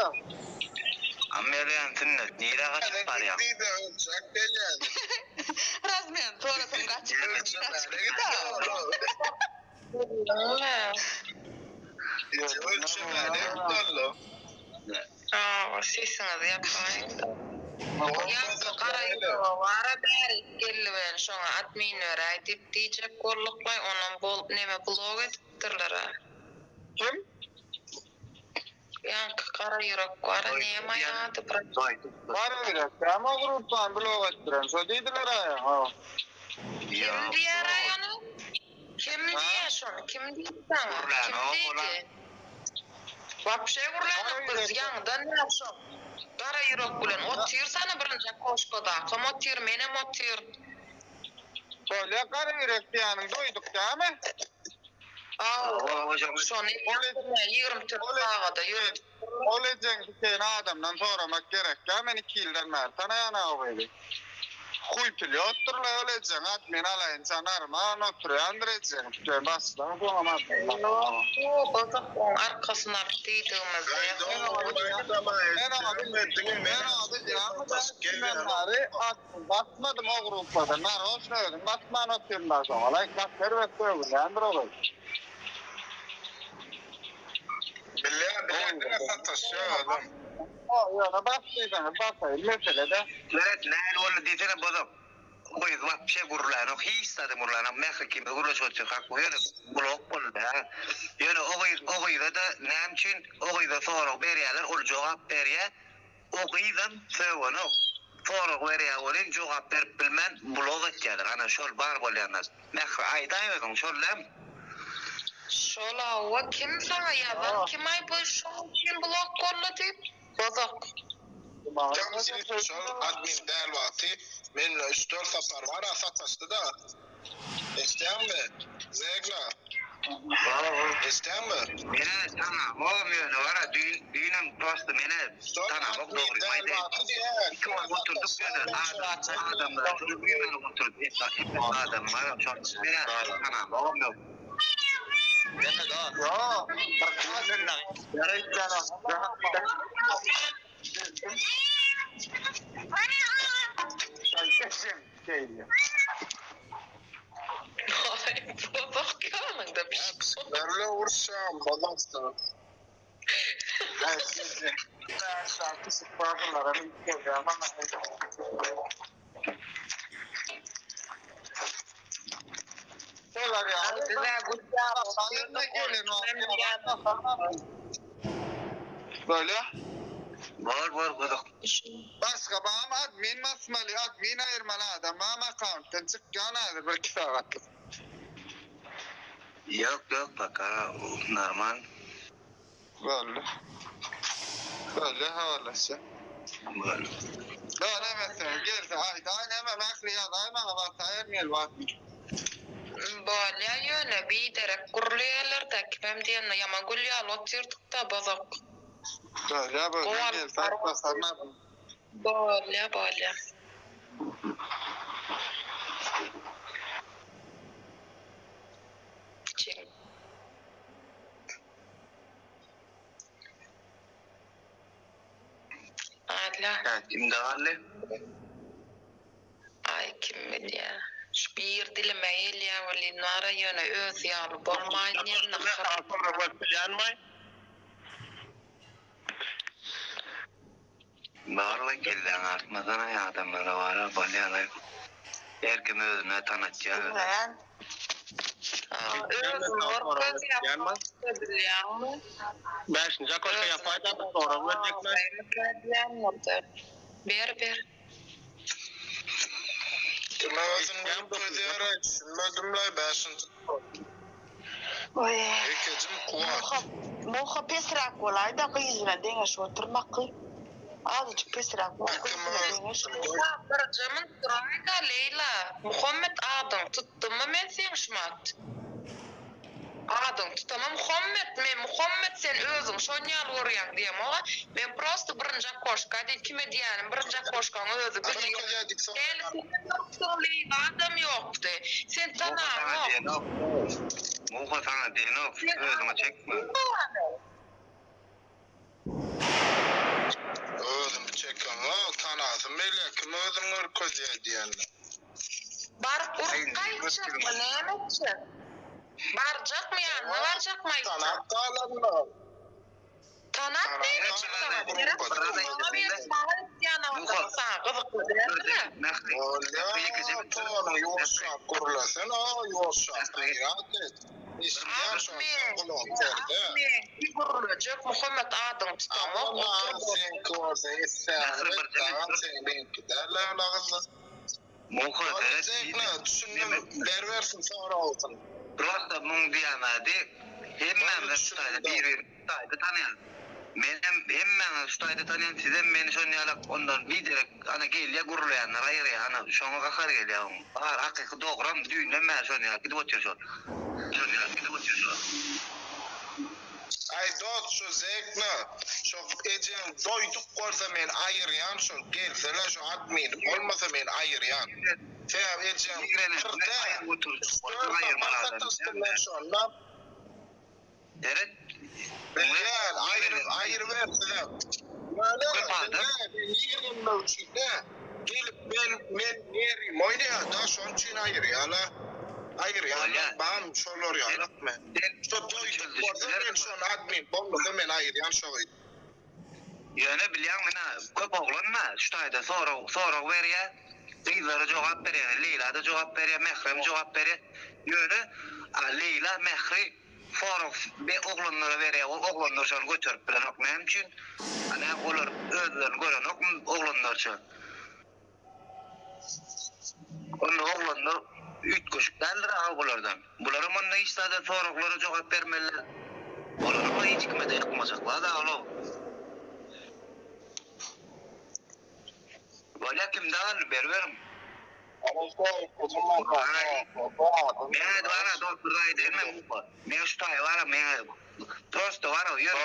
barýa. Amelýan sünnet nirä gaçyp barýaň? Diýdi öljek gelýän. Razmen sorasam gaçyp gaçyp Hawa sesiňizi ýapaýyňda. Ýaňky gara ýürege bara bärik geldi welin şoňa admin beräý diýip diýjek bolduklaý onam bol neme blok edipdirlerä. Kim? Ýaňky gara ýürek bara neme ady bir. Gara ýürek dämi o gruppany blok etdiren şo diýdiler aýa ho. Kim diýäraý ony? Kim diýýä şony? Kim diýdi saňa? Kim diýdi? Wapşe gürlänok biz ýaňydan bäri şo gara ýürek bilen otyrsana birinji okoşkodakam otyr menem otyr. Bolýa gara ýürek diýýäniň doýduk dämi? Hawa şony 24 sagada ýöredip. Ol ejeň seni adamdan soramak gerekýa men iki ýyldan bäri tanaýan a o gyzy. Huý pilýotdyrla ol ejeň admin alaýynça narman oturýandyr ejeň tüken başlaň soňam admin Ýok gyzyk oň arkasyny alyp diýdigimizde Men oňa men oňa bilýänmi bäri admin basmadym o gruppada naroçno özüm basman otyryn da soňa laýk gaty erbet sögünýändir o gyz. Bilýän, bilýän, diňe sataşýar adam. Ýöne bas diýseňiz basaýyn, mesele däl. Meret nähili boldy diýsene bozok. O gyz wapşe gürlänok hiç zadam gürlänok Mähri ikimiz gürleşip otyrkak ýöne blok boldy hä. Ýöne o gyz o gyzada näme üçin o gyza sorag berýäler ol jogap berýä o gyzam sögenok sorag berýä welin jogap berip bilmän blok etýäler ana şol bar bolýan zat. Mähri aýdaý özüň şol dämi. Şol hawa kim saňa ýazan kimaý bu şoň üçin blok boldy diýip bozok. Kim şol admin däl wagty men bilen üç dört sapar bara sataşdyda eşdýäňmi Zegla eşdýäňmi. Menä tanamogam ýöne bara düýn düýnem prosto menä tanamok dogrymy aýdaýyn. Iki wagt oturdyk ýöne adam adamlar güýmenip oturdy adam bar şol menä tanamogam ýok. Bozok ýanyňda pişik. Nerle urşam bozokda. Böyle. Bor bor gyzyk. Başga bamy admin basmaly admin aýyrmaly adam bamy akkauntdan çykýan häzir bir iki sagatlyk. Ýok ýok paka normal. Boldy. Boldy habarlaşýa. Boldy. Ýa näme etseň gelse aýdaý näme mähri ýazaý maňa basaýaryn gel wagtyn. Bolýa ýöne biderek gürleýärlerdä kimem diýende ýaman gül ýaly otyrdykda bozok. Bolýa bolýa gelse aýt basaryn admin. Bolýa bolýa. Çek. Alla. Hä kimde galdy? Aý kim bilýä. Şu bir dilime gelýä welin bara ýöne özi ýaly bolmaýyn diýen nahyr. Barla kelläňi artmasana adamlara bara bolýalaý. Her kim özüne tanatýar özüni. Özüni görkezýär bilýäňmi? Bäşinji okoşka ýapaýda bir sorag berjekmi? Ber ber. Kime özüni görkezýäraý düşünmedimlaý bäşinji Oý. Ekejim kuwat. Muha pesräk bolaýda gyz bilen deňeşip oturmakgy. Azajyk pesräk bol gyz bilen deňeş. Muha birje munt duraýda Leýla. Muhammet adyňy tutdummy men seň şumat. Adyňy tutama Muhammet men Muhammet sen özüň şonýaly görýäň diýemoga men prosto birinji okoşka diýip kime diýýänim birinji okoşkaň özi bilýär. Häli senem ýoksuň Leýladam ýokdy. Sen Muha saňa tanaňok. diýenok. Muha saňa diýenok. Özüňe çekme. Özüni görkezýär diýende. Baryp urup gaýtjakmy, näme etjek? Barjakmy ýanyna barjakmy aýtjak? Tanap galanlar. Tanap näme etjek saňa? Gerek maňa berip maňa etýän adamyň saňa gyzykly däldir-ä? Bolýa, tonyň ýuwaşrak gürlesene, ýuwaşrak gaýrat et. Eşidýän şony seň gulagyň kerde. Meňki gürlejek Muhammet adyňy tutamok otur. Seňki bolsa isläniňi et, dagam seňki däl-ä ol agyzda. Muha seret diýdi. Düşündim, beribersin soragsyny. Prosta muň diýýänzady hemmämiz şu taýda bir bir şu taýda tanaýan. Menem hemmäňizi şu taýda tanaýan sizem meni şon ýalak ondan biderek ana gelýä gürleýänler aýyrýa ana şoňa gahar gelýä oň. Bar hakyky dogram düýnden bäri şon ýaly gidip otyr şol. Şon ýaly gidip otyr şol. Aý dost şu zekna şo ejeň doýduk bolsa men aýyrýan şo gelsele şo admin bolmasa men aýyrýan sebäbi ejeň pyrda üç dört sapar sataşdym men şonda Seret bilýän aýyr aýyryberseler ýöne men ýigrenmek üçin dä gelip men men ýerim oýnaýada şoň üçin aýyrýala aýyrýanlar bam şolar ýalak men. Şo doýduk bolsa men şony admin bolmasa men aýyrýan şo gyzy. Ýöne bilýäňmi na köp oglan-da şu taýda sorag sorag berýä gyzlara jogap berýär Leýla-da jogap berýär Mährem jogap berýär ýöne a Leýla Mähri sorag be oglanlara berýär ol oglanlar şony göterip bilenok näme üçin a nä olar özlerini görenokmy oglanlarça. Onda oglanlar üýtgeşik däldir aga bulardan. Bularam onda hiç zada soraglara jogap bermeliler. Olaram hiç kime-de ýakmajaklar da olo. Bolýa kimde galdy beriberiň. Meňe bara dost bir zat aýdaýyn men Men şu taýy bara meňe prosto bara ýör.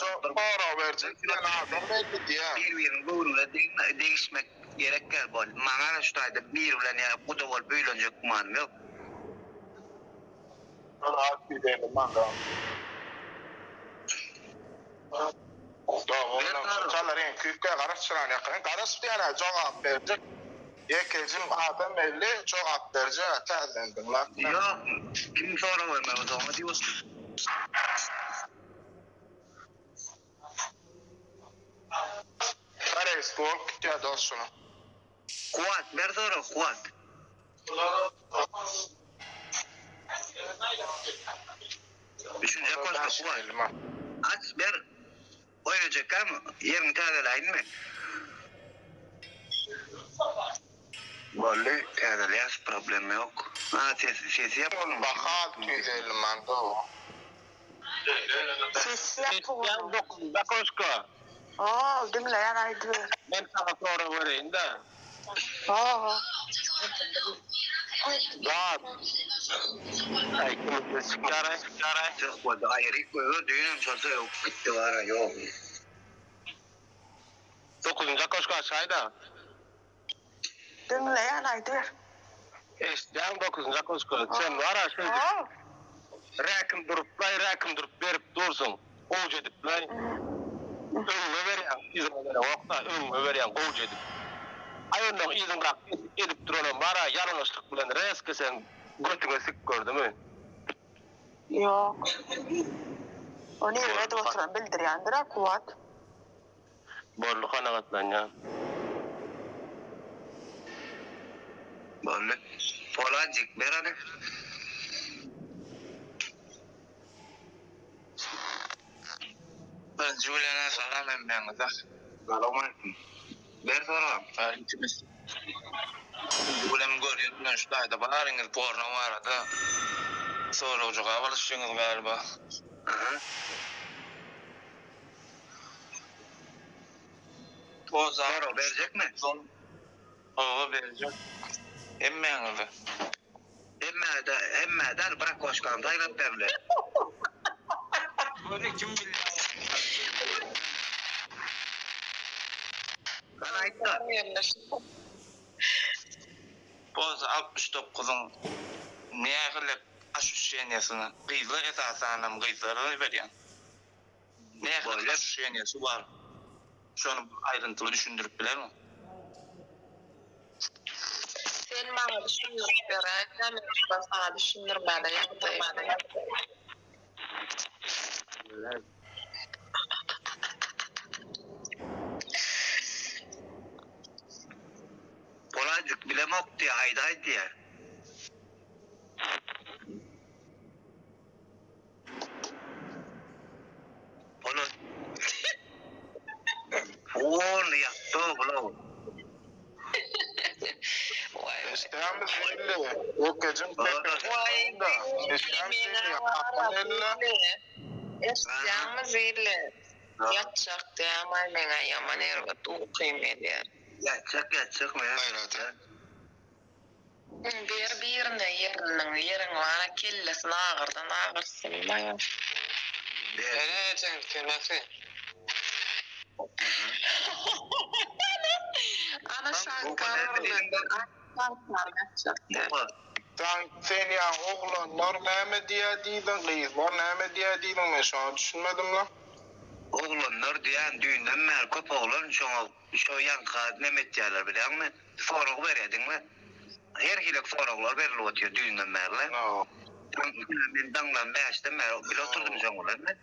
Sorag berjek diýen adam belli diýýär. Bir biriniň göwnüne degişmek gerek däl bol. Maňa şu taýda biri bilen ýa guda bolup öýlenjek gümanym ýok. Çalar reňki üýtgär garaş çyrany ýakaýyn. Garaş diýýän jogap berjek. Ýekejim adam belli jogap berjek täzelendiň la. Ýok kim sorag bermez oňa diýip otyr. Koreýski bolup gitýär dos şuny. Kuwat ber sorag Kuwat. Üçünji koşka Kuwat. Aç ber. Oýnajakam ýeriňi täzeläýinmi? Boldy täzeleýäs problem ýok. Ha sesi sesi ýapyk. Baha 650 manat owo. Sesi ýapyk onuň. Dokuzda koşka. Ho, diňleýän aýdyber. Men saňa sorag bereýin-dä. Ho, ho. Zat. Aý kimse çykýaraý. Ýok boldy aýryk goýber düýnem şol sögüp gitdi bara ýok. Dokuzynjy okoşka açaýda. Diňleýän aýdyber. Eşitýäňmi dokuzynjy okoşka sen bara şeýdip räkim duruplaý räkim durup berip dursuň gowja ediplaý öňüňe berýäň yzyňa bereňokda öňüňe berýäň gowja edip aý onnoň yzyňdaky edip duranam bara ýalňyşlyk bilen reska seň götüňe sik gördümi. Ýok. O nirede edip oturan bildirýändir-ä Kuwwat. Boldy kanagatlanýan. Boldy. Polatjyk ber hany. Birinji bilen salam hemmäňize. Salowmaleýkim. Ber soragam. Birinji bilen görýän bilen şu taýda baryňyz porno barada sorag jogap alyşýaňyz galiba. Aha. Sorag berjekmi? Hawa berjek. Hemmäňize. Hemmä-de, hemmä däl, bir okoşkany saýlap bermeli. Göni kim bilýär. Hany aýtda. Poza 69-yň nähili aşuşeniýasyny gyzlar esasanam gyzlara berýän. Nähili aşuşeniýasy bar? Şony bir aýryntyly düşündirip bilermiň? Sen maňa düşündirip beräýsene men şular saňa düşündirmäne ýagdaýym. Bolaýjyk bilemok diýýä aýdaý diýýä. Polat. Ony ýatdy bulaw. Eşdämi zilli? Ýekejiň sesi Eşdämi zilli? Eşdýäňmi zilli? Ýatjak dämaý meňä ýaman erbet ukym gelýär. Ýatjak ýatjak men ýatjak. Ber birine ýeriniň ýeriň bara kellesini agyrdan agyrsyn maýa. Ene ejeň senesi. Ana Şankar Şankar ýatjak däl. Sen sen ýa oglanlar näme diýýä diýdiň gyzlar näme diýýä diýdiň men şoňa düşünmedimla. Oglanlar diýýän düýnden bäri köp oglan şoňa Şo ýaňka neme etýärler bilýäňmi? Sorag berýär diňle. Her hili soraglar berilip otyr düýnden bäri. Men daňdan bäşden bäri bile oturdym şoň bilen men.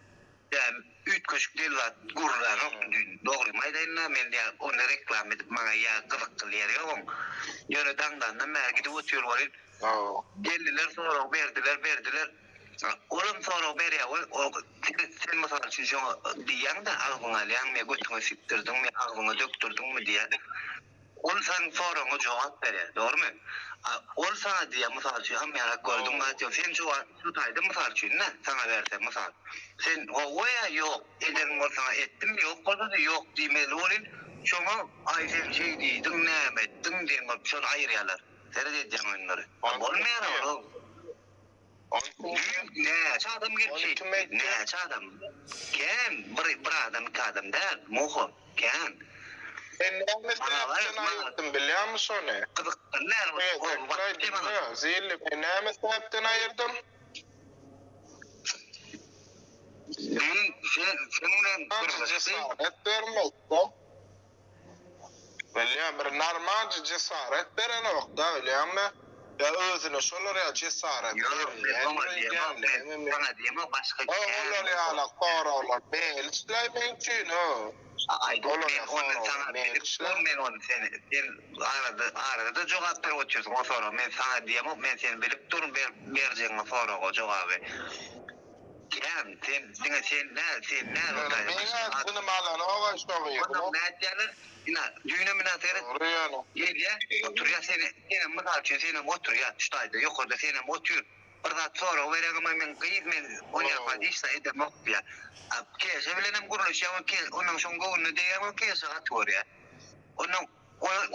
Ýa üýtgeşik del zat gürlänokdy düýn. Dogrymy aýdaýyn-da men ýa ony reklama edip maňa ýa gyzykly ýeri ýok oň. Ýöne daňdandan bäri gidip otyr welin geldiler sorag berdiler berdiler. Olam sorag berýär we sen mysal üçin şoňa diýýäň-de agzyňa alýaňmy ýa götüňe sikdirdiňmi ýa agzyňa dökdürdiňmi diýýär. Ol seň soragyňa jogap berýär, dogrymy? A ol saňa diýýär mysal üçin hamýarak gördüňmi aýtýar sen jogap şu taýda mysal üçin-de saňa berse mysal. Sen hawa ýa ýok eden bolsaň etdim ýok bolsa-da ýok diýmeli welin şoňa aý sen şeý diýdiň näme etdiň diýen bolup şony aýyrýarlar. Seret edýäň oýunlary. Bolmaýar ol. Düýn näçe adam gelip şeýtdi, näçe adam. Kän, bir, bir adam, iki adam däl, Muho, kän. Men näme sebäpden aýyrdym bilýäňmi şony? Gyzykdan däl, ol wagtly maňa. Zilli, men näme sebäpden aýyrdym? Düýn sen, seň bilen gürleşdi. Jesaret bermekde. Bilýän bir normalny jesaret berenokda bilýäňmi? Ýa özüne şolar ýaly jesaret berýän Saňa diýemok başga Olar ýaly soraglar meliçlaý meň üçin o. Aýdyp men ony saňa bilip dur men ony sen sen arada arada jogap berip otyrsyň o soraga men saňa diýemok men seni bilip durun berjegiňe soraga jogaby. Kän, sen diňe sen däl, sen däl o taýda başga Meňä jynym alanok-a şo gyz. Onam nätýärler? Ina, düýnem ina seret. Dogry ýöne. Gelýä, oturýa seni, senem mysal üçin senem oturýa şu taýda ýokarda senem otyr. Bir zat sorag bereňem men gyz men onýaka hiç zat edemok diýýä. A Keşe bilenem gürleşýä o ke onuň şoň göwnüne degýä ol Keşe gaty görýä. Onuň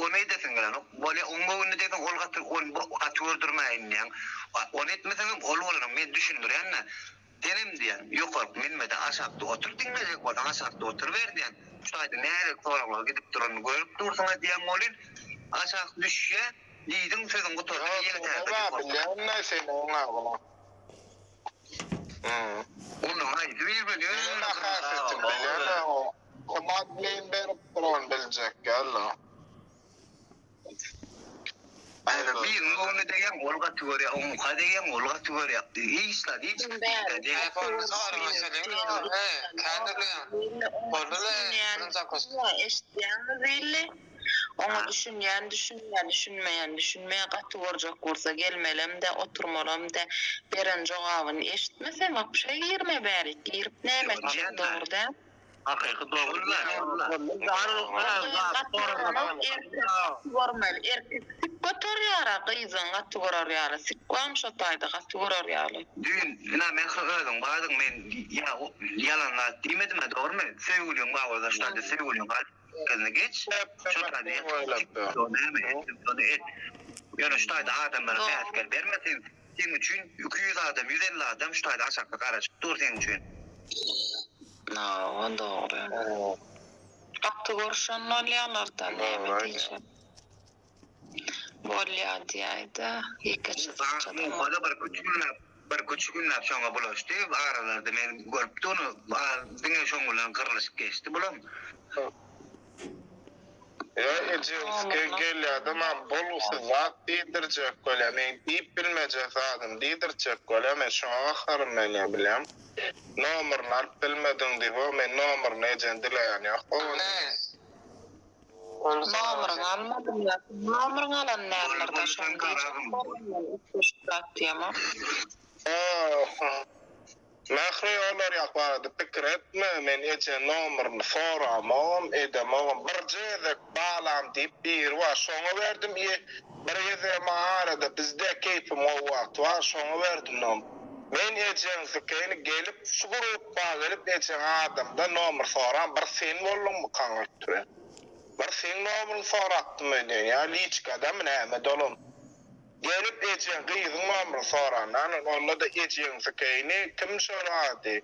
Ony edesiň gelenok. Bolýa, oň göwnüne degseň ol gaty ony gaty gördürmäýin diýýäň. Ony etmeseňem ol bolanok. Men düşündirýän-dä. Senem diýýän, ýokaryk münme-de aşakda otur, diňlejek bolsaň aşakda oturyber diýýän. Şu taýda nähili soraglar gidip duranyny görüp dursuň-a diýýän welin, aşak düşýä, diýdiň sözüň gutardy, ýene täze ýokarky. Bilýän-dä seni oňa. Onuň haýsy biri bilen ýöne bilýän-ä o. Madlen berip duran biljek ýaly. Häzir biriniň göwnüne degýäň, ol gaty görýär, oňuňka degýäň, ol gaty görýär. Hiç zat, hiç Eşitýäňmi Zilli? Oňa düşünýän düşünýär, düşünmeýän düşünmeýär, gaty görjek bolsa gelmelem-dä, oturmalam-dä. Beren jogabyny eşitmese, wapşe girme bärik, girip näme etjek, dogry däl? Hakyky dogry Görmeli erkek sik göterýara gyzyň gaty görer ýaly sik barmy şo taýda gaty görer ýaly. Düýn ina Mähri özüň bardyň men ýa ýalan zat diýmedimä dogrymy söýgüliň bar bolsa şu taýda söýgüliň bar ýerine geç şo taýda ýatyp näme etseň şony et ýöne şu taýda adamlara päsgel berme sen Seň üçin 200 adam, 150 adam şu taýda aşakda garaşyp dur seň üçin. Hawa dogry. Gaty görüşen bolýalarda näme diýjek. Bolýa diýäýdä ýeke çyzykçadan. Muhada bir üç günläp bir üç günläp şoňa bulaşdy. Aralarda men görüp durun diňe şoň bilen gyrlyşyp geçdi bulam. Ýa ejeňsike gelýärde maňa bolgusyz zat diýdirjek bolýar. Meň diýip bilmejek zadymy diýdirtjek bolýar. Men şoňa gaharym gelýär bilýäňmi. Nomerini alyp bilmediň diýip, o men nomerini ejeň dileýän ýok. Nomeryňy almadym ýa. Nomeryňy alan däldir-de şony diýjek boldum men üýtgeşik zat diýemok. Mähri olar ýak barada pikir etme, men eje nomerini soramogam, edemogam, birje gezek balam diýip biri bar şoňa berdim i bir gezegem arada bizde keýpim gowy wagty bar şoňa berdim nomer. Men ejeňsikeýni gelip şu grupba gelip ejeň adamdan nomer soran bir sen bolduňmykaň öýtdüren. Bir seň nomeryňy sorapdym öýdýän ýa liçkadamy näme dolam. Gelip ejeň gyzyň nomyryny sorandan onda-da ejeňsikeýni kim şoň ady?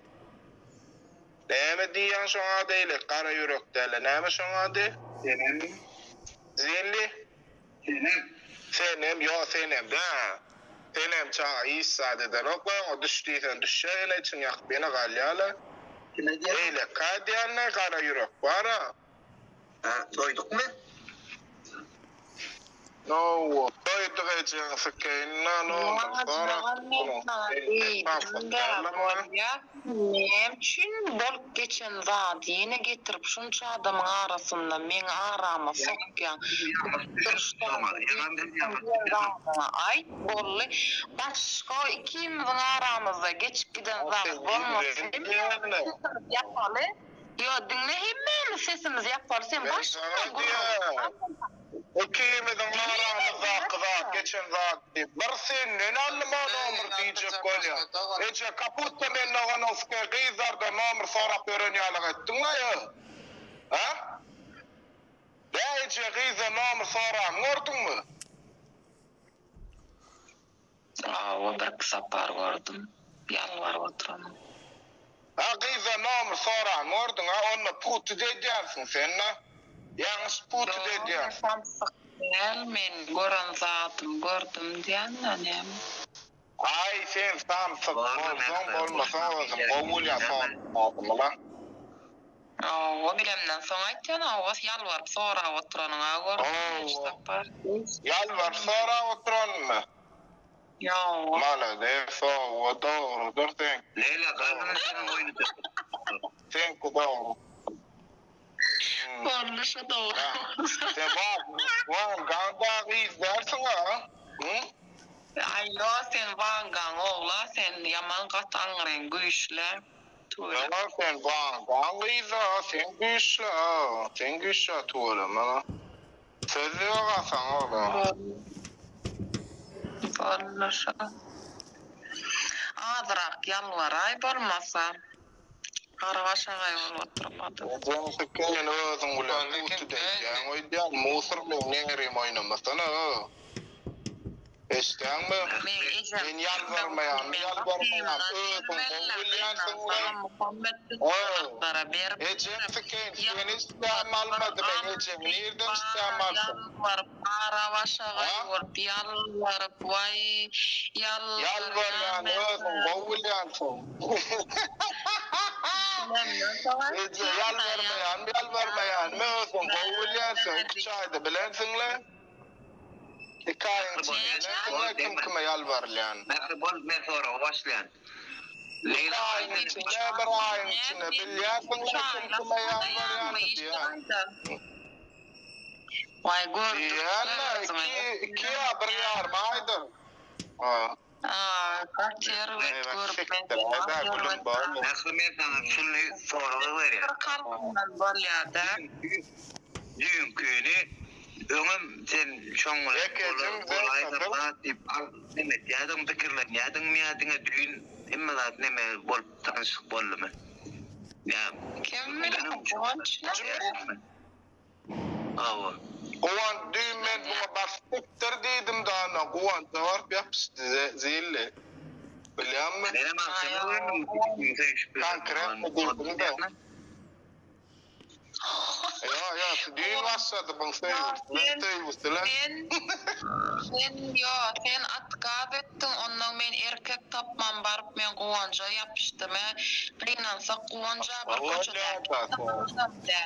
Näme diýýäň şoň ady eýle gara ýürek däle näme şoň ady? Senemmi? Zelli? Senem. Senem ýo senem dä. Senem çaga hiç zat edenok la oňa düş diýseň düşýä ýene içiňi ýakyp ýene galýa-la. Kime diýýäň? Eýlekä diýende gara ýürek bar-a. Ha, doýdukmy? Hawa, doýduk ejeň sykeýin nan oldur, Näme üçin bolup geçen zady ýene getirip şunça adamyň arasynda meň arama sokýaň? Aýt boldy. Başga ikimiziň aramyzda geçip giden zat bolmasyn. Ýapaly. Ýo diňle hemmämiz sesimizi ýapaly sen Men başyndan saňa gürrüň diýýän, ikimiziň aramyzdaky zat geçen zat diýip, bir senden aldym o nomer diýjek bolýan. Eje kaputda men noganowskiý gyzlardan nomer sorap ýören ýalyk etdiň-laý ö. A? Bä eje gyzdan nomer soranyny gördüňmi? Hawa birki sapar gördüm ýalbaryp oturanyny. A gyzdan nomer soranyny gördüň a onda putyt edýänsiň sen-a. Ýalňyş putyt Ýok men edýänsiň. samsyk däl men gören zadym gördüm diýän-dä näme. Aý sen samsyk bolsaň bolmasaň özüň gowy bilýän soran zadymy-la. Hawa bilemden soň aýtýan hawa ýalbaryp sorap oturanyňa gördüm hiç Hawa. sapar. Ýalbaryp sorap oturanymy? Ýowa. Malades hawa dogrudyr seňki. Leýla galdymy seniň oýny Seňki dogry. Boldy şu dogry. Sen Wangaň da gyz dälsiň-a? Aý ýo sen Wangaň ogla sen ýaman gaty aňryň güýçlä. Tüweleme. Ýa sen Wangaň gyz-a sen güýçli-a sen güýçli-a tüweleme. Söz ýok-a saňa ola. Boldy şo. Azrak ýalbaraý bolmasa. Garabaşagaý bolup oturmadym. Ejeň sikeýin özüň bilen puty degýäň öýdýän musor meň neňerim oýnamasana. Eşdäňmi? Meň ejem Men ýalbarmaýan, ýalbarmaýan, özüň gowy bilýänsiň-le. Ejem sikeýin, seni isläm almady, men ejemi nirden isläm alsyn? Ýalbaryp, gara-başagaý bolup, ýalbaryp, waý, Ýalbarýan, ýalbarýan özüň gowy bilýänsiň. Eje, ýalbarmaýan, ýalbarmaýan, özüň gowy bilýänsiň, iki aýda bilensiň-le. Iki aýyň içinde kime kim kime ýalbarylýan. Mähri bol men soraga başlaýan. Iki aýyň içinde bir aýyň içinde bilýärsiňle kim kime ýalbarýanyny diýýän. Waý gördüm. Diýýänle iki iki ýa bir ýarym aýdyr. Gaty erbet görüp men. Mähri men saňa şuny soraga berýän. Bir kalbymdan bolýada. Düýnkini öňem sen şoň bilen bolaýsa zat diýip neme etýädiň pikirlenýädiňmi ýa diňe düýn hemme zat neme bolup tanyşlyk boldumy? Ýa Kim bilen Guwanç bilen? Hawa. Guwanç düýn men muňa basyp gitdir diýdim dana Guwança baryp ýapyşdy zilli. Bilýäňmi? Menem agşam öwrendim söýüşip Konkretno diýdim-de. Ýok, ýok. Ýa düýn başlady buň söýgüsi söýgüsiler. Sen sen ýo sen otkaz etdiň onnoň men erkek tapman baryp men Guwanja ýapyşdym ä gynansak Guwanja bir köçedäki dä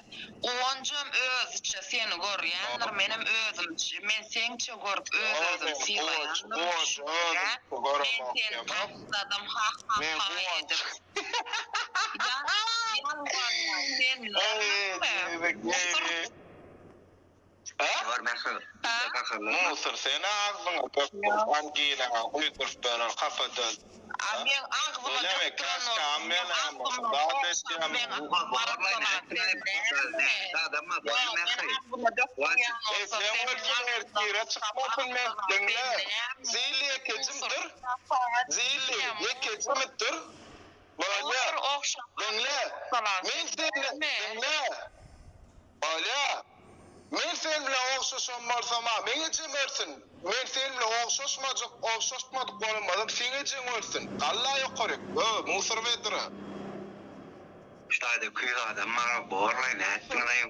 Guwanjam özüçe seni görýändir menem özümçe men seňçe görüp öz özüm sylaýandyryn düşünýä men seni taşladym ha ha ha edip Ýalbarýan sen näme Musur sen agzyňa dökdürip anginaňa guýduryp berer kafadan. A meň agzyma dökdüren bolsa meň agzymdan meň Ertire çykmasyn men diňle. Zilli ýekejimdir. Zilli ýekejimdir. Bolýa. Diňle. Men seni diňle. Bolýa. Men sen bilen ogşaşan bolsam-a, meň ejem ölsün. Men sen bilen ogşaşmajak, ogşaşmadyk bolamazam, seň ejeň ölsün. Galla ýokaryk. Ö, musor wedra. Şu taýda küýz adam bar, borlaý, nätdiňlaý?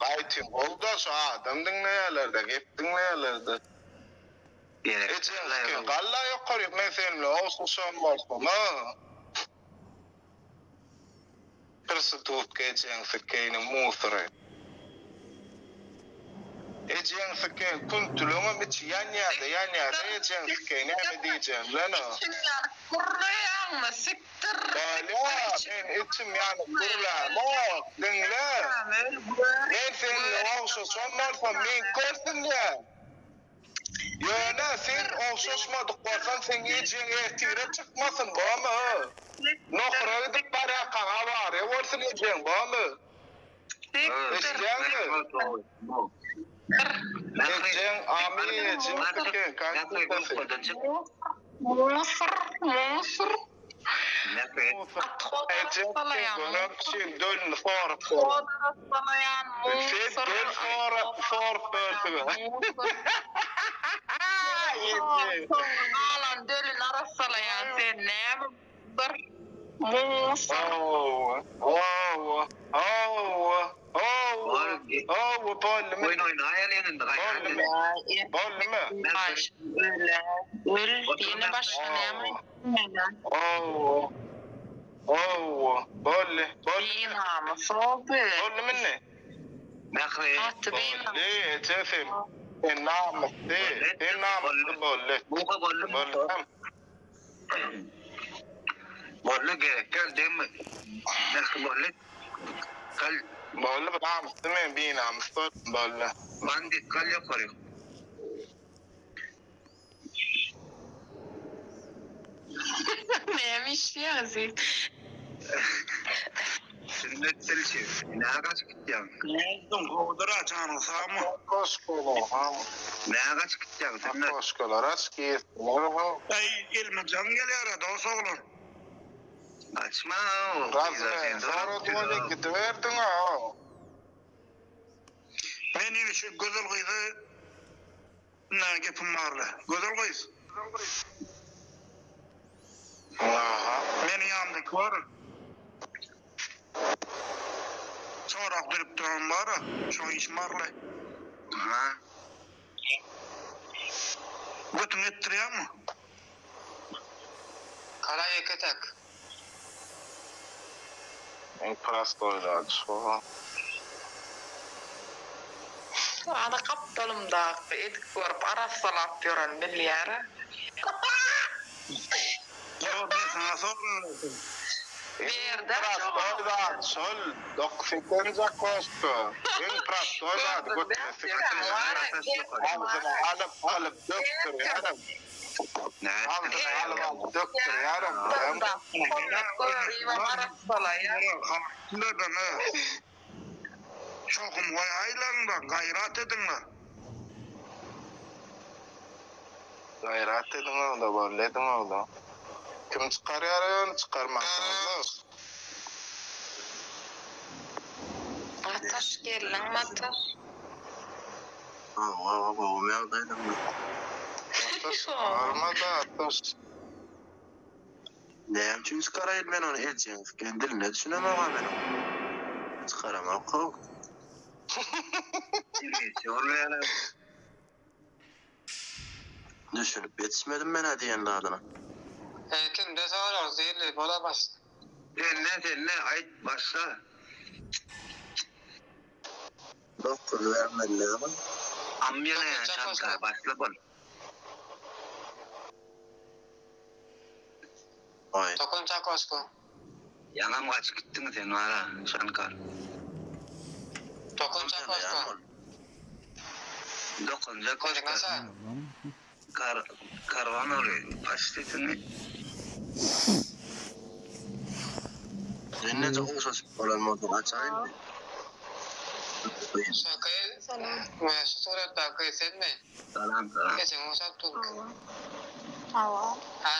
Gaýtym, ol-da şu adam diňleýärler-de, gep diňleýärler-de. Gerek Ejeň siken, galla ýokaryk, men sen bilen ogşaşan bolsam-a. Prostitutka ejeň sikeýiniň musory. Ejeň sikeýin küntüleňem içi ýanýada ýanýada ejeň sikeýin näme diýjegini bilenok. Içiň ýanyp gürleýäňmi sikdir Bolýa men içim ýanyp gürlämok diňle men seň bilen ogşaşan bolsam meňki bolsun diýýän. Ýöne sen ogşaşmadyk bolsaň seň ejeň ertire çykmasyn bormy? Nohura gidip barýarkaň awariýa bolsun ejeň bormy? Eşidýäňmi? Ejeň amin ejeň siken konstitusiýasy. Musur musur. Ejeň gören kişiň dölüni sorup berer. Sen döl sorup bersiň. Galan dölüni arassalaýan sen näme bir musur. Hawa, hawa, hawa, hawa, hawa, boldumy? Oýun oýnaýalyň indi gaýrat. Boldumy? Öl, ýene başga näme Hawa. Hawa. Boldy. Boldy. Binamys boldy. Boldumy indi? Mähri. Gaty binamys. Boldy, eje sen. Sen namysly. Sen namysly boldy. Muha boldy. Boldy. Boldy gerek däl demi. Mähri boldy. Gal. Boldy namysly men binamys boldum boldy. Bandit gal ýokary. Näme işleýäňiz siz? Sünnet dilçi, näme gaçyp gitýäň? Nätdiň gowudyra janyň sagmy? Koşkalar. Näme gaçyp gitýäň sünnet? Koşkalar aç girsinler ho. Aý elime jaň gelýärä dos oglan. Gaçma o Razı sorady welin gidiberdiň-a. Men indi şu gözel gyzy Nä gepim barla. Gözel gyz. Aha. Meniň ýanymdaky bar. Sorag berip duran bar. Şoň işim barla. Aha. Götüňi etdirýäňmi? Kara ýeke täk. Iň prostoý zat şo. Ana gapdalymdaky edip görüp arassalap ýören bilýärä. Ýok men saňa soragladym. Berde Prostoý zat şol 98 zakoska. Iň prostoý zat götüne sikdir. Agzyna alyp alyp dökdürýärem. Şohum goýaýlaňda gaýrat ediňler. Gaýrat ediň ogla boldy ediň ogla. Kim çykarýar ony çykarmasaňyz. Ataş geldiňmi Ataş. Hawa gowy ýagdaýdamy. Ataş çykarmada Ataş. Näme üçin çykaraýyn men ony ejeň siken diline düşünemok-a men oň. Çykaramok-ow. Iňlisçe gürleýärler. Düşünip ýetişmedim men-ä diýen zadyna. Eý kimde sorag zirli bola başla. Sende sende aýt başla. Dokuz bermeli dämi? Amýalaýan şamka başla bol. Aý. Dokunça koşku. Ýaňam gaçyp gitdiň sen wara Şankar. Dokunça koşku. Dokunja koşka. Kar karwan ogly aç sesiňi. Sen näçe ogşaşyp bolan bolsaň açaýyn. Şu gyz we şu suratdaky gyz senmi? Salam salam. Ejeň ogşap dur. Hawa. Ha?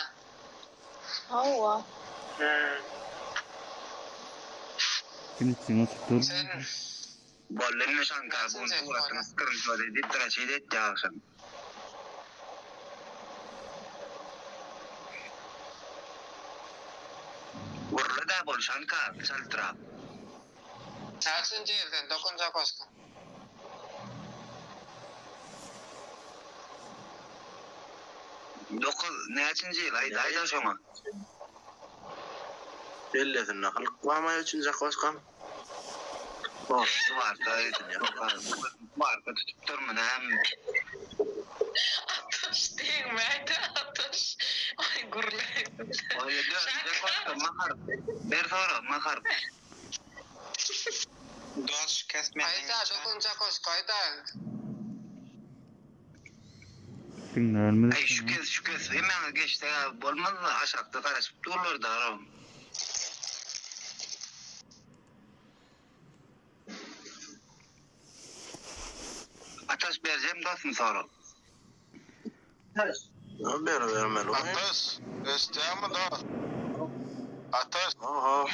Hawa. Kim içiň otup dur. Sen Boldy indi Şankar bu suratyny skrinşot edip draçit etdi agşam. Gurla da bol Şankar çaltrak. Näçinji ýyl sen dokunja koşka? Dokuz näçinji ýyl aýt aýda şoňa. Kellesinde halk barmaý üçünji koşkam. Warka warka tutup durmy näme. Ataş degmäýdi Ataş. Aý gürläýdi. Oýa dördünji koşka mahar. Ber sorag mahar. Dos kesmeden Aýda dokunja koşka aýda. Diňlärmiz. Aý şu kes şu kes hemmäňiz geçsek bolmazmy aşakda garaşyp durlar darom. Ataş berjem dostum sorag. Ber bermeli. Ataş, eşitýäňmi dost? Ataş. Oho.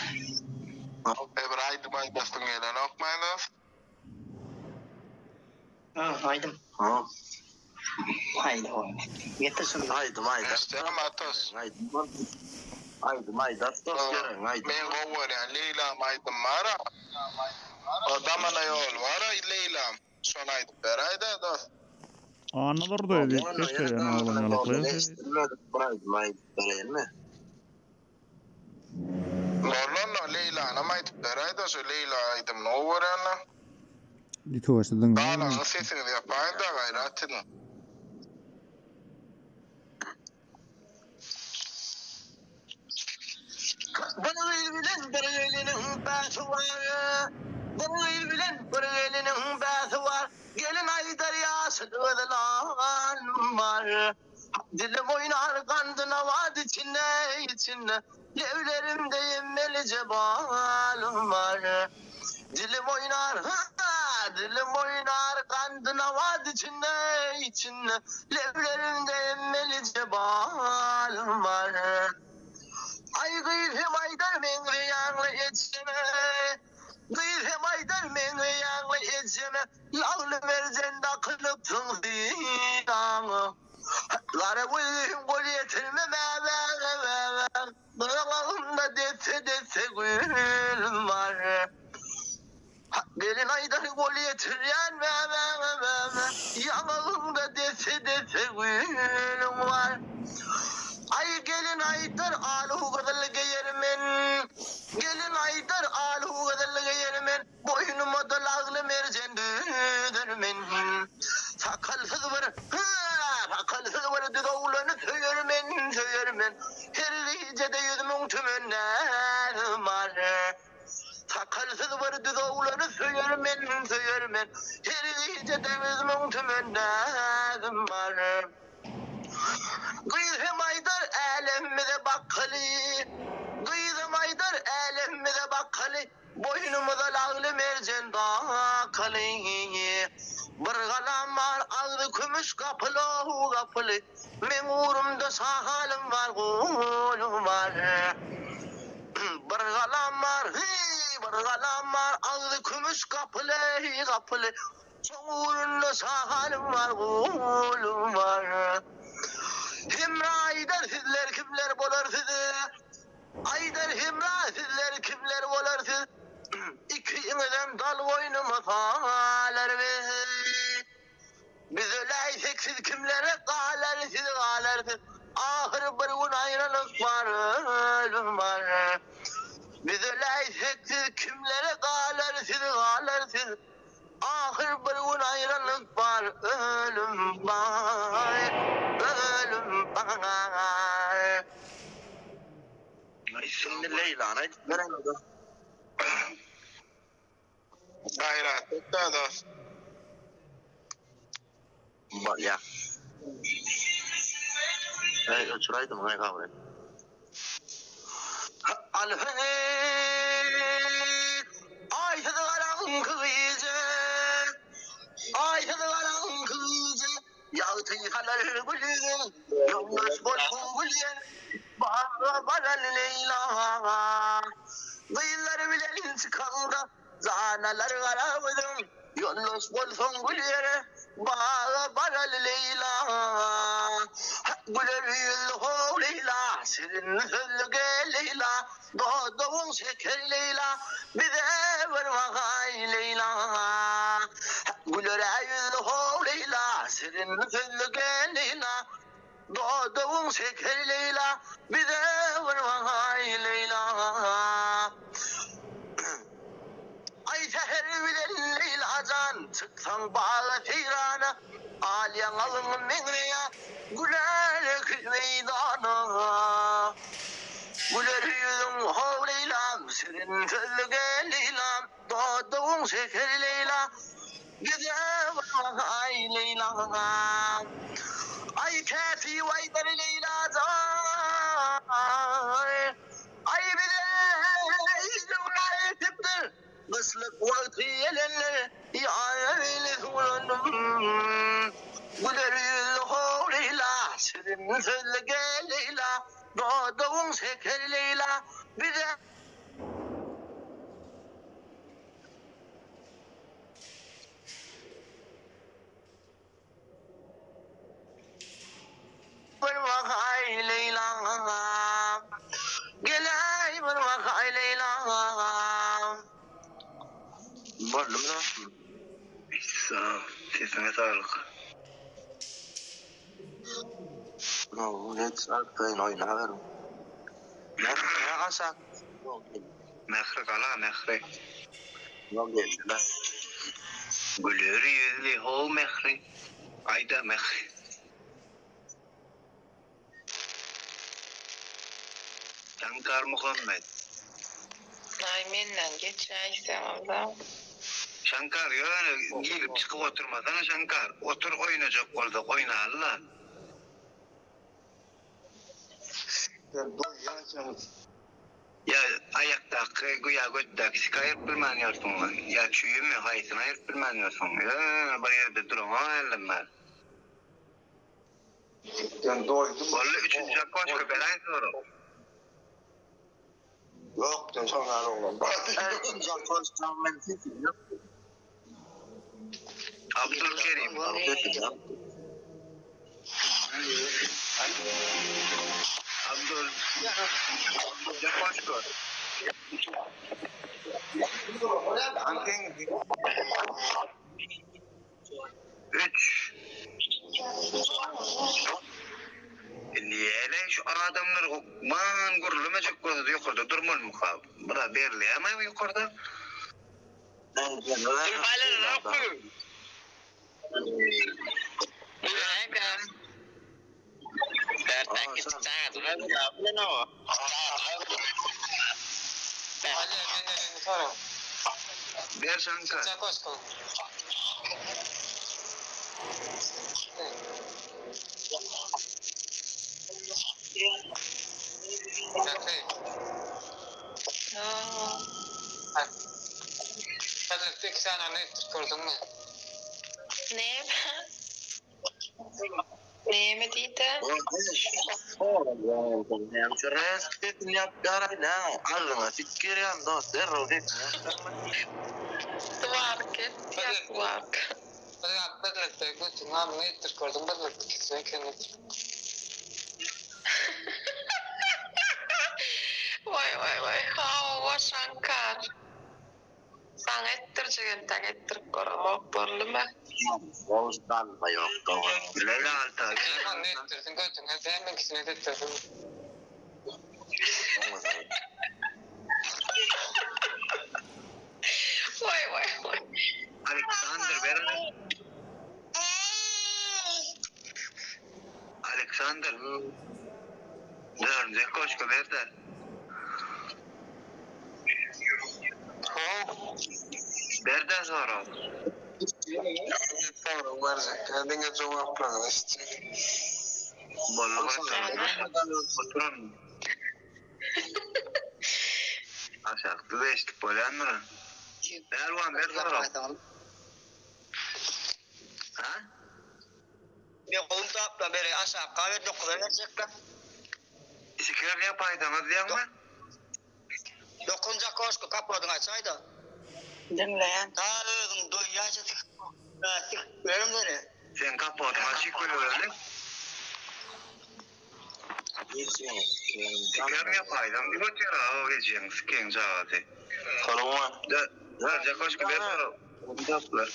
E bir aýdym aýdasyň gelenokmy dost? Ha, aýdym. Ha. Aýdym. Getir şuny. Aýdym aýdar. Eşitýäňmi Ataş? Aýdym. Aýdym aýdar dost geregiň aýdym. Men gowy görýän Leýlam aýdym bar-a. O damana ýol bar-a Leýlam. Şony aýdyp beräý-dä dost. Anladyrdy diýip ses berýän oglan ýaly. Eşidilmedik bir aýdym aýdyp beräýinmi? Bolanda Leýlanam aýdyp beräý-dä şu Leýla aýdymyny gowy görýän-dä. Ýutubaşda diňle. Galanyny sesiňizi ýapaýyň-da gaýrat ediň. Bir gyz bilen bir geliniň bäsi bar. Bir gyz bilen bir geliniň bäsi bar. Gelin aýdar ýaşyl gyzylan bar. Dilim oýnar gandy nawat içinde, içinde. Leblerimde ýemmelije balym bar. Dilim oýnar, ha, dilim oýnar gandy nawat içinde, içinde. Leblerimde ýemmelije balym bar. Aý gyz hem aýdar meňzeýäňle ejeme. Gyz hem aýdar meňzeýäňle ejeme. Lagly merjen dakynypsyň synaňa. Gara gözüm gol ýetirme bäbäge bäbäg. Gulagymda desse-desse gülüm bar. Gelin aýdar gol ýetirýän bäbäge bäbäg. Ýaňagymda desse-desse gülüm bar. Aý gelin aýdar alu gyzyl geýer men. Gelin aýdar alu gyzyl geýer men. Boýnuma-da lagly merjen düzer men. Sakalsyz bir, sakalsyz bir düz oglany söýer men, söýer men. Her gijede 100 müň tümen näzim bar. Sakalsyz bir düz oglany söýer men, söýer men. Her gijede 100 müň tümen näzim bar. Gyz hem aýdar älemimize bakaly, Gyzam aýdar älemimize bakaly. Boýnumyza lagly merjen dakaly. Bir galam bar agzy kümüş gapyly gapyly. Meň ugrumda şahalym bar golum bar. Bir galam bar heý bir galam bar agzy kümüş gapyly gapyly. Şoň ugrunda şahalym bar golum bar. Hemra aýdar sizler kimler bolar size. Aýdar Hemra sizler kimler bolar siz? Ikiňizem dal boýnuma salar. siz kimlere galar siz galar siz Ahyr bir gün aýralyk bar ölüm bar Biz öläýsek siz kimlere galar siz galar siz Ahyr bir gün aýralyk bar ölüm bar ölüm bar. Şimdi Leýlany aýdyp bereňde. Gaýrat et da dost. Bolýa. Eý öçür aýdymyňy kabul et. Al heý Aýsyz garaňky gije Aýsyz garaňky gije Ýagty salar gül ýüzüň Ýoldaş bolsun gül ýel Baga baran Leýla Gyzlar bilen çykaňda Danalar gara gözüň, Ýoldaş bolsaň gül ýere, Baga baraly Leýla. Güler ýüzli how Leýla, Şirin sözli gel Leýla, Dodagyň şeker Leýla, Bize bir bakaý Leýla. Güler ýüzli how Leýla, Şirin sözli gel Leýla, Dodagyň şeker Leýla, Bize bir bakaý Leýla. Aý säher bilen Leýla jan, Çyksaň baga seýrana, Al ýaňagyňy meňreýä, Güler ekin meýdana. Güler ýüzüň how Leýlam, Şirin sözli gel Leýlam, Dodagyň şeker Leýla, Bize bir bakaý Leýla. Aý kätip aýdar Leýla jan, Aý bize döwran ýetipdir, Gyşlyk wagty gelenler Ýa beýle suwlandym. Güler ýüzli how Leýla, Şirin sözli gel Leýla, Dodagyň şeker Leýla, Bize. Bir bakaý Leýla Geläý bir bakaý Leýla Boldumy dostum? Sag, sesiňe saglyk. No, hiç arkaýyn oýnaberiň. Mähri aşak. Mähri gala, Mähri. Ýok geldi-le. Güler ýüzli how Mähri. Aýda Mähri. Şankar Muhammet. Aý menden geçäýseňizä. Şankar ýöne girip çykyp oturmasana Şankar. Otur oýnajak bolsak oýnaly-la. Sen doýýançaňyz. Ýa aýakdaky ýa götdäki siki aýyryp bilmän ýörsüňmi? Ýa çüýümi, haýsyny aýyryp bilmän ýörsüň? Ýöne bir ýerde duraňok hälden bäri. Sen doýduň. Boldy, üçünji okoşka beräý sorag. Ýok, sen şoň ýaly oglan bar diýdim. Üçünji okoşka men sesim ýok. Abdulkerim. Abdul. Okoşka. Üç. Indi ýene şu adamlar hokman gürlemejek bolsa ýokarda durmalymyka? Bura berilýärmi ýokarda? Ber Şankar. Näme? Näme diýdi? Twark etýär, twark. Waý waý waý, hawa Şankar. Saňa etdirjek entäk etdirip göremok boldumy? Galma ýok dogan. Leyla alta. Ony etdirsin götüňe sen meňkisini etdirsin. Waý waý waý. Aleksandr berme. Aleksandr. Dördünji koşka ber-de. Ber-de sorag. Sorag berjek. Diňe jogaplaryny eşitjek. Boldy oturan. Aşakda da eşitip bolýandyr. Pälwan ber sorag. Ha? Men gowy tapla beri aşakga ber dokuza berjekler. Siker ýapaýsaňyz diýýäňmi? Dokunja koşka kapodyňy açaýda. Diňleýän. Ta özüň doýýança sikip sikip berim seni. Seň kapodyň açyk goýbereli. Siker ýapaýsaň diýip otyr a o ejeň sikeň çagasy. Soragma. Dörje koşka ber sorag. Taplar.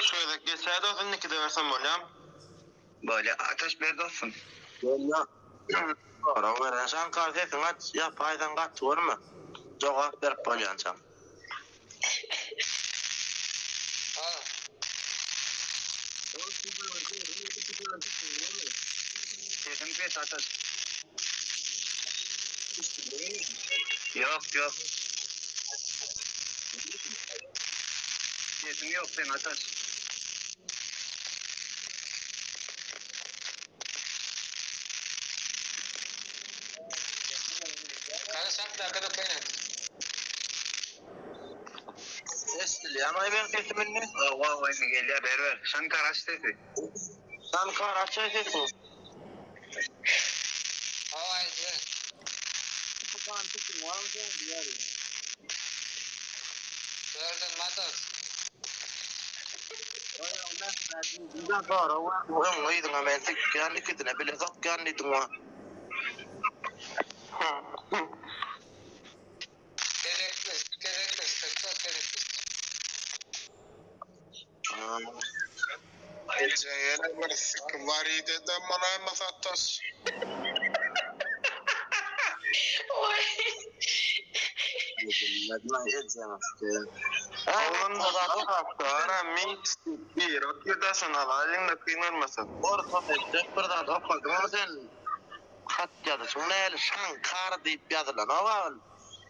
Şu gezek geçäý dostum indikide bersem bolýamy? Bolýa Ataş ber dostum. Bolýa. Sorag beren Şankar sesiňi aç ýapaýsaň gaty görme. Jogap berip bolýançaň. Sesiň pes Ataş. Ýok ýok. Sesiň ýok seň Ataş. Kany şatdaka dökeýin. Eşidilýärmi meň sesim indi? Hawa hawa indi gelýär ber ber. Şankar aç sesi. Şankar açaý sesiňi. Hawa aýdyber. Dörden matos. Öň gyzyňa men sikýän ikisine bile sokýan diýdiň wa. Gezekleş, gezekleşsek çok gezekleşsek. Eje ýene bir sikim bar idi-de munaýmy sataş. Orta mekdep bir zat okadyňmy sen? Hat ýazyşyň näli Şankar diýip ýazylanok-a ol.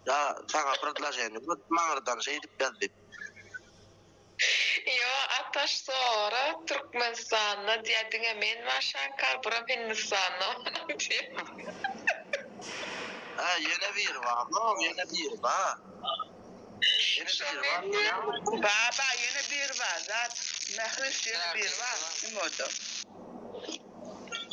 Ýa saňa predloženiýa maňyrdan şeýdip ýaz diýip. Ýo Ataş sora Türkmenistanda diýä diňe men bar Şankar buram Hindistanda bar diýä. Hä ýene biri bar ýene biri bar. Ýene biri bar. Baba ýene biri bar zat Mähriş ýene biri bar imoda.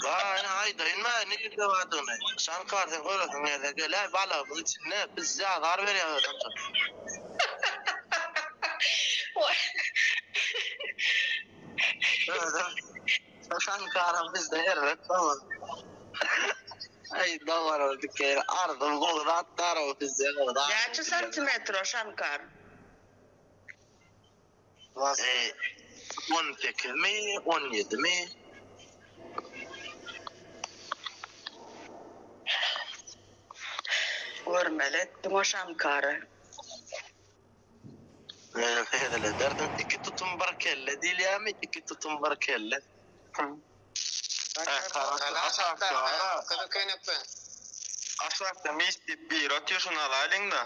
Bar ine aýdaýyn men nirde bardygyny. Şankar sen göresiň gelse geläý balagymyň içinde bizje azar berýär özem şol. Özem Şankaram bizde erbet dogan. Aý dogan ol dikeýin arzyň gowy zat bar o bizde gowy zat. Näçe santimetr o Şankar? On sekizmi, on ýedimi? Görmeli etdiň o Şankary. Hezil ederdim. Iki tutum bir kelle diýilýärmi? Iki tutum bir kelle. Aşakda mis diýip biri otyr şuny alaýlyň-da.